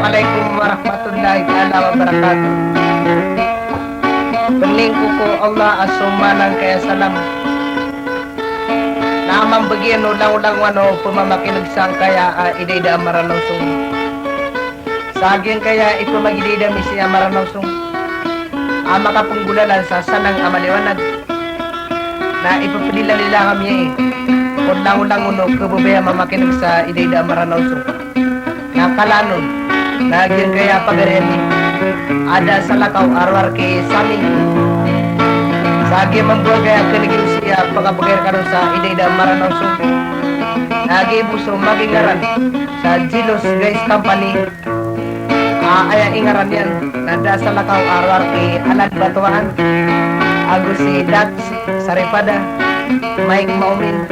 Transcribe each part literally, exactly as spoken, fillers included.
Assalamualaikum warahmatullahi taala wabarakatuh. Pening ko ko Allah a so manang kaya salam. Na mambagian o langolangowan o pemamakineg sangkaya a idaida a Maranaw Song. Sa giyangkaya ipemagidaidaam i saya Maranaw Song a makapenggolalan sa sanang a maliwanag. Na ipepedilalilang ami ko langolangon o kebebaya mamakineg sa idaida a Maranaw Song. Na kalanon na giyangkaya pagari ami a da salakaw a rowar ki sami. Sa giya mambo a gaya keneg iyo saya pagabegay rekano sa idaida a Maranaw Song. Na giya bo so magingaran sa Jealous Guys Company. A, aya ingaran iyan na da salakaw a rowar ki Alan Batuaan, ago si Dax Saripada, Mike Maumin.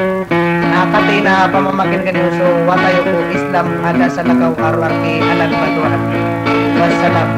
Na katii na pamamakineg iyo so Wata Iyo ko Islam a da salakaw a rowar ki Alan Batuaan. Wassalam.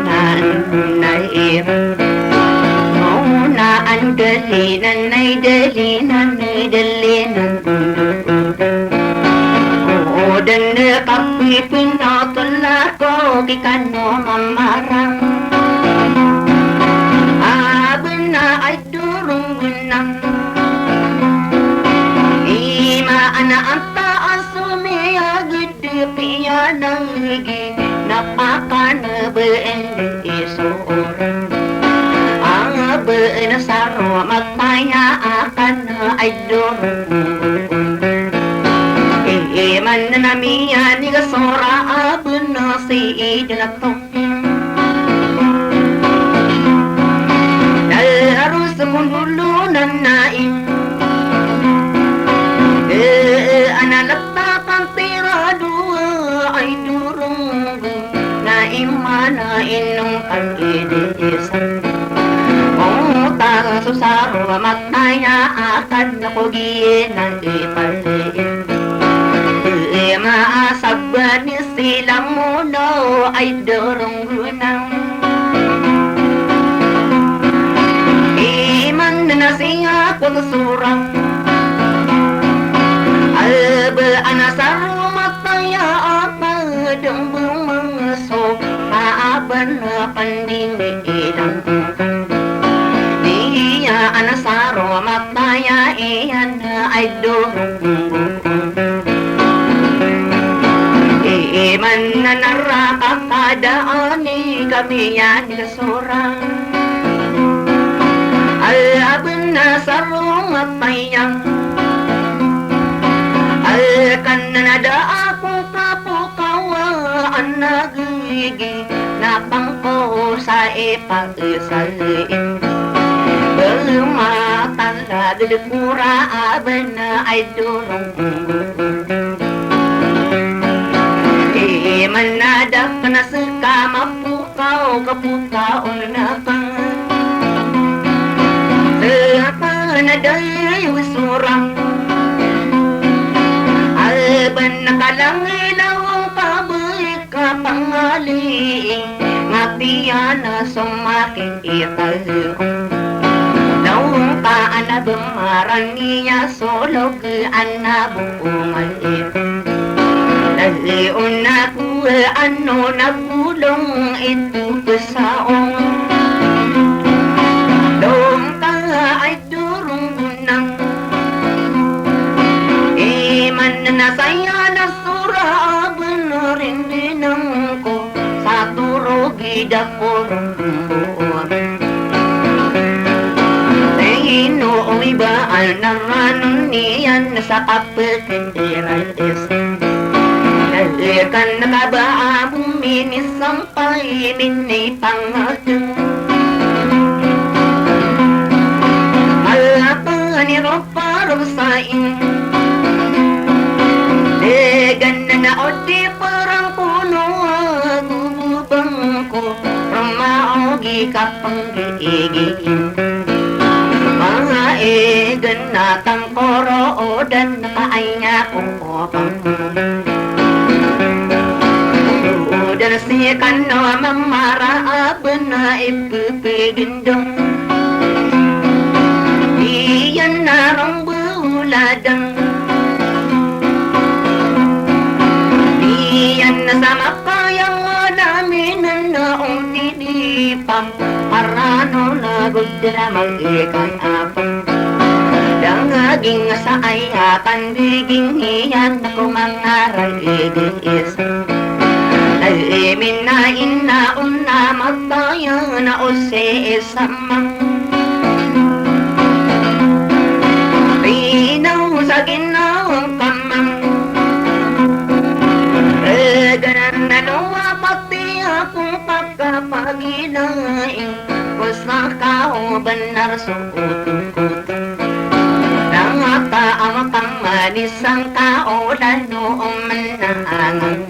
Naan, naan, naan, dalinan, ay dalinan, ay dalinan. O den de kapipinnotol ako ki kano mamarang. A bena ay dorong benang. Imaan a antaa so miyaged Piyanagi na pakan been di isoran. A been sa romataya akan ay dorong. Iman na miyan iga sora a been si Idin ato. Daros ko ndolo na naim. E, ana latapan tira dowa ay dorong. Na iman a inong kan idis. Mota so saro mataya akan ko giyanan ipati. E, maasabani sila mono ay dorong. Iman na siya kon sorang. Alba ana sa romataya apa dong bumangaso. Paaban na pandingi ilang. Niya ana sa romataya iyan ay dorong. Iman na naraka kadaan i kamiyan sorang. Al aben na sarong a payang. Al kanan a da ako kapokawa a nagigi na pangko sa ipaesai. Belum a tala gede kura aben na ay dorong. Iman a da kena seka mapu Kaw kapokaw na ka. Seka na da iyo sorang. Alban na kalang ilaw ang kabay ka pangali. Ngapiya na somakin ikaw. Daw ka ana bemaran iya solog ana buong ay. Nalion ako ano na bolong ito pesaong. Dong ka ay dorong gonang. Iman na saya na sora benorin dinang ko. Sa toro gida korong buon. Tayno o iba a naranon iyan sa kapeken iran is. Nalikan na kaba a bumini sampay minipangateng. Ni ropa rosain. Degan na odi perang kono ago bobang ko roma ogi kapanggigiin. Manga egen na tangkoro odan ka aya ko opang. Odan si kano mamara aben na ipepegin dong. Iyan na rong boladan. Iyan na sa makayang na minan na odi di pam. Parano na gudra magikan apang. Dangaging sa aya kan biging iyan ko mangaran igis. Ay, mina ina ona mataya na ose samang. Pinaw sa ginawang kamang. Regaran na luwa pati akong pagkapagilaing. Basta ka o benar so utang-utang. Nangata ang pangmanis ang kaolan o menangang.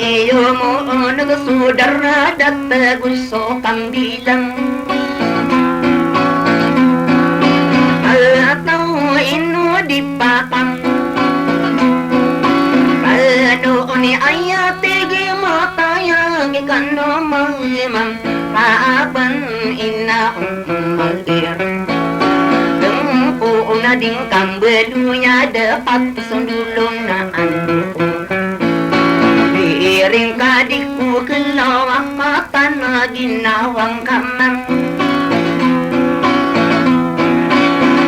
Iyo mo o nagsudar na datagus so kambilang. Ataw ino di pakam. Ano ni aya tigi matayang ikano mamimang. Paaban ina umagir. Dengko na dingkang beluya dapat sundulong na ando. Biring ka di ko kelaw akatan na ginawang kamang.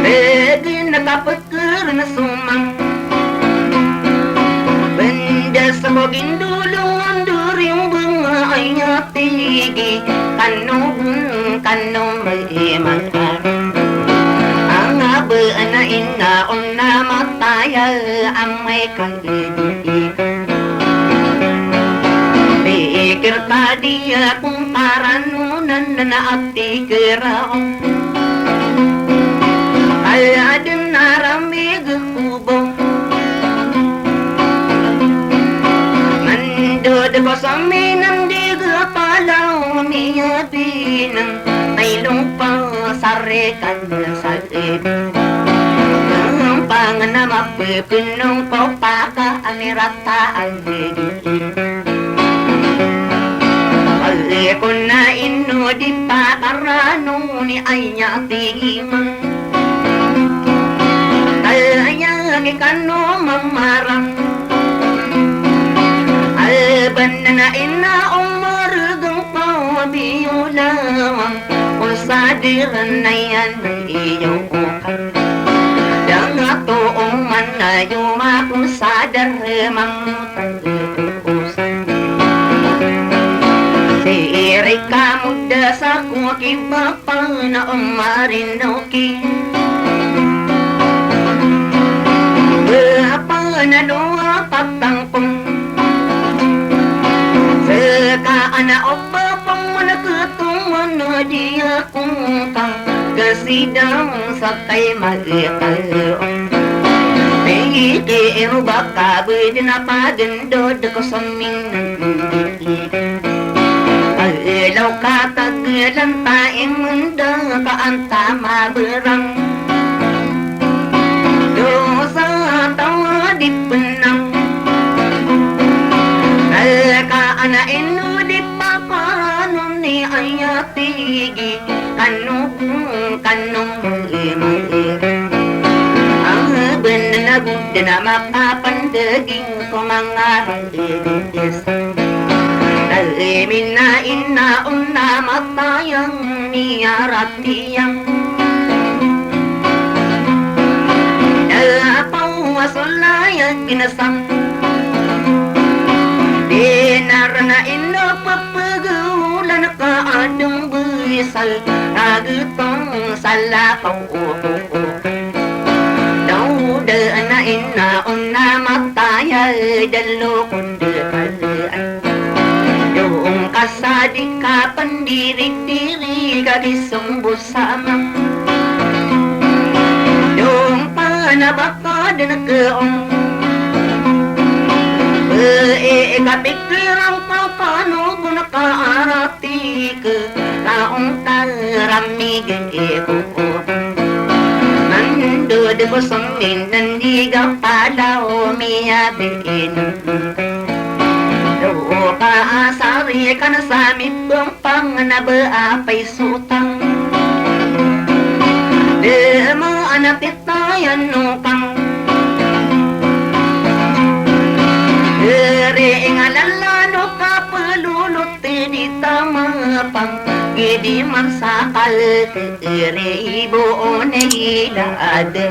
Pegin na kapekeren sumang. Bendas ko gindulong anduring benga aya tigi. Kano gun kano maiman. Anga be ana ina ona mataya amay kan Pikir tadi akong paranonan na ati keraw. Kaya den aramig kubo. Mandod ko saminan di gapalaw niya binang. Taylong pa sarekan sa Pangana mapepenong ko paka anirata ang didi. Pagkona ino di pakarano ni aya tigimang. Kaya kano mamarang. Alban na ina umargang pa biyolamang. Sadar na iyan iyo okan. Dangato oman na iyo makosadar mangutang usan. Sii reka moda sa ko kibapa na omarinoki. Bapa na doa patangkong. Seka ana oba pamana ketungan na diya Kung ka kasidang sa kay magikal. Pengki iro baka bedi na pagendo de ko soming. Pagelaw ka tagelan ta imenda ka anta maberang. Dosa tawa di penang. Ka ana ino di papanon ni aya tigi. Kano, kano, muli, muli. Ang benen ago dena makapandeging ko mangarang di didis. Dali mina ina ona matayang niyaratiyang. Dala pawa solaya kinasang. Di narana ino pepegawlan ka adong bisal. Agetong salakaw. Daw da ana ina ona mataya dalo konde kalaan. Doon ka sa Di ka pn diri-diri ka di song bo sama. Dong pana ba ka dn ko ong. Be e ka pikiran ka pano ko na ka arati ke. Ka ong ka rami ge e ko. Nando de ko song in nandi ga pala o miya be in. Dopa a sari kana sa mipmpang na ba a pay sotang. Dema ana pitayan no kang. Dere ingalala no kapelulot di tamapang. Gidi man sakal dere ibo o nila ade.